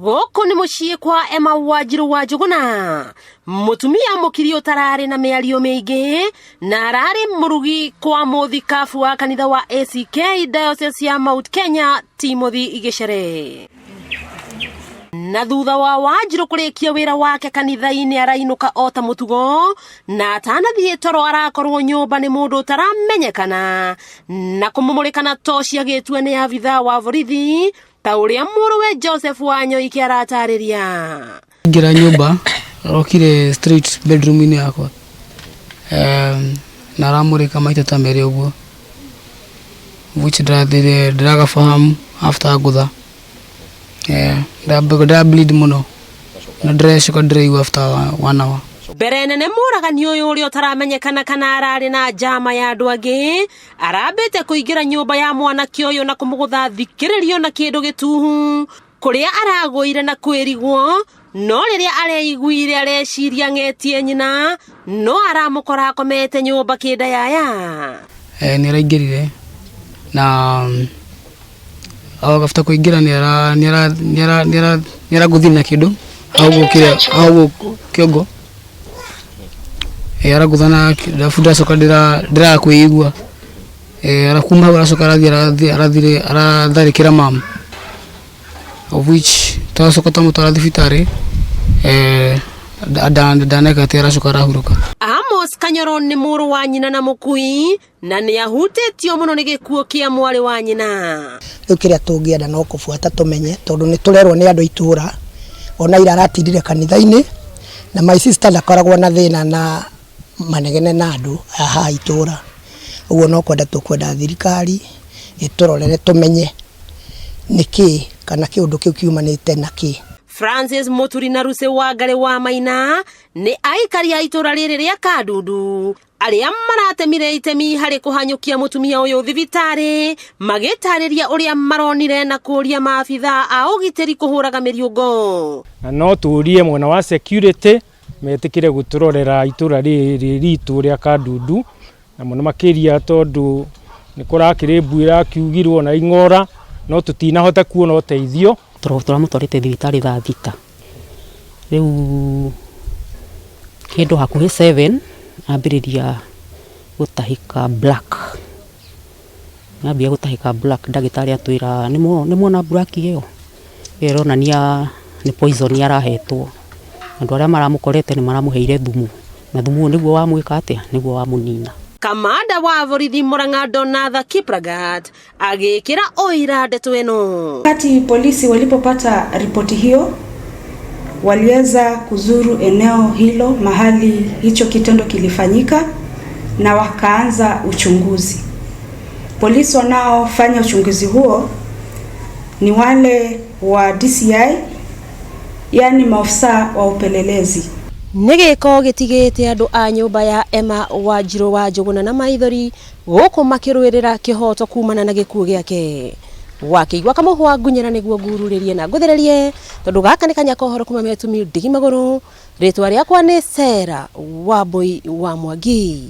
Gũkũ nĩ mũciĩ kwa Emma Wanjirũ wa Njũgũna, mũtumia mũkiri ũtararĩ na mĩario mĩingĩ na ararĩ mũrugi kwa mũthikabu wa kanitha wa ACK Diocese ya Mount Kenya Timothy Gĩcere. Na thutha wa Wanjirũ kũrĩkia wĩra wake kanitha-inĩ arainũka o ta mũtugo, na atanathiĩ toro arakorwo nyũmba nĩ mũndũ ũtaramenyekana na kũmũmũrĩka na toci agĩtua nĩ abithaa wa borithi ta ũrĩa mũrũwe Joseph Wanyoike aratarĩria. Ingĩra nyũmba arokire straight bedroom-inĩ yakwa na aramũrĩka maita ta merĩ ũguo, which ndĩrathire ndĩragafahamu after ngũtha. Ndĩra bleed mũno na ndĩrecoka ndĩraigua after one hour. Mbere nene mũragani ũyũ ũrĩa ũtaramenyekana kana ararĩ na njama ya andũ angĩ arambĩte kũingĩra nyũmba ya mwanake ũyũ na kũmũgũtha thikĩrĩrio na kĩndũ gĩtuhu kũrĩa aragũire na kwĩrigwo, no rĩrĩa areiguire areciria ng'etie nyina no aramũkora akomete nyũmba kĩndayaya. Nĩ araingĩrire na after kũingĩra nĩ arangũthire na kĩndũ hau ũguo hau ũguo kĩongo. Arangũtha na arabu ndacoka ndĩraga kwĩigua. Kuma hau aracoka arathiĩ arathire aratharĩkĩra mum, of which twacoka twamũtwara thibitarĩ, ndaneka atĩ aracoka arahurũka. Amos Kanyoro nĩ mũrũ wa nyina na mũkui na nĩ ahutĩtio mũno nĩ gĩkuũ kĩa mwarĩ wa nyina. Rĩu kĩrĩa tũngĩenda no kũbuata tũmenye, tondũ nĩ tũrerwo nĩ andũ a itũra, ona ira aratindire kanitha-inĩ, na my sister ndakoragwo na thĩna na manegene na andũ a haha itũra. Ũguo no kwenda tũkwenda thirikari ĩtũrorere tũmenye nĩkĩ kana kĩũndũ kĩu kiumanĩte na kĩ. Francis Mũturi na Rusi Wangarĩ wa Maina nĩ aikari a itũra rĩrĩ rĩa Kandundu arĩa maratemire itemi harĩ kũhanyũkia mũtumia ũyũ thibitarĩ magĩtarĩria ũrĩa maronire na kũria maabithaa a ũgitĩri kũhũraga mĩriũngo. Na no tũrie mwena wa security metĩkĩre gũtũrorera itũra rĩrĩ ritũ rĩa Kandundu, na mũno makĩria tondũ nĩ kũrakĩrĩ mbu ĩrakiugirwo na ing'ora, no tũtinahota kuona ũteithio. Tũramũtwarĩte thibitarĩ thaa 6, rĩu kĩndũ hakuhĩ 7 ambĩrĩria gũtahĩka black, ambia gũtahĩka black, ndagĩtarĩ atwĩra nĩ mwona black ĩyo, ĩyo ĩronania nĩ poison arahetwo. Andũ arĩa maramũkorete nĩ maramũheire thumu, na thumu ũyũ nĩguo wamwĩka atĩa, nĩguo wamũnina. Kamanda wa borithi Murang'a Donatha Kiplagat agĩkĩra ũira ndeto ĩno. Wakati polisi walipopata ripoti hiyo, waliweza kuzuru eneo hilo mahali hicho kitendo kilifanyika na wakaanza uchunguzi. Polisi wanaofanya uchunguzi huo ni wale wa DCI, yani maofisa wa upelelezi. Nĩ gĩko gĩtigĩte andũ a nyũmba ya Emma Wanjirũ wa Njũgũna na maithori gũkũ makĩrũĩrĩra kĩhoto kumana na gĩkuũ gĩake. Wakĩigua kamũhwa ngunyĩra nĩguo ngururĩrie na ngũthĩrĩrie, tondũ gaka nĩ kanya kohoro kuma metumi ndigi magũrũ. Rĩtwa rĩakwa nĩ Sarah Wambui wa Mwangi.